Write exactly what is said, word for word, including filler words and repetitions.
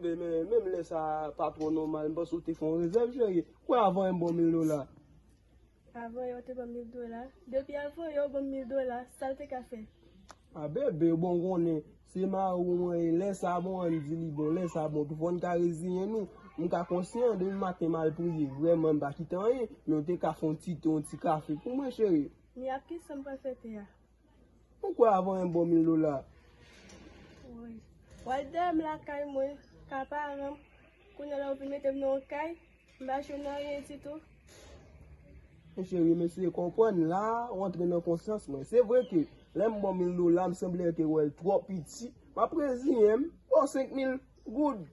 Men menm lè sa pa twò nòmal, m panse w te fè yon rezèv, cheri. Kwè avan yon bon mil dola. Avan yo te ban m mil dola. Depi avan yo ban m mil dola, sa l te ka fè? A bebe, bon konnen, se mari w mwen ye, lè sa bon, ann di li bon, lè sa bon, tou fò n ka reziyen nou. M ka konsyan, depi maten m al priye, vrèman m pa kite anyen, men w te ka fè yon ti te, yon ti kafe pou mwen, cheri. Men ak kisa m pral fete a? Ou kwè avan yon bon mil dola? Woy. W al dèyè m lakay mwen, ka paran m. Kounye a la ou vin mete m nan yon kay, m pa jwenn anyen ditou. Men cheri, m eseye konprann la, ou antre nan konsyans mwen. Se vre ke lè m ba w mil dola, m sanble ke wè l twò piti. M ap reziyen m, ba w senk mil goud.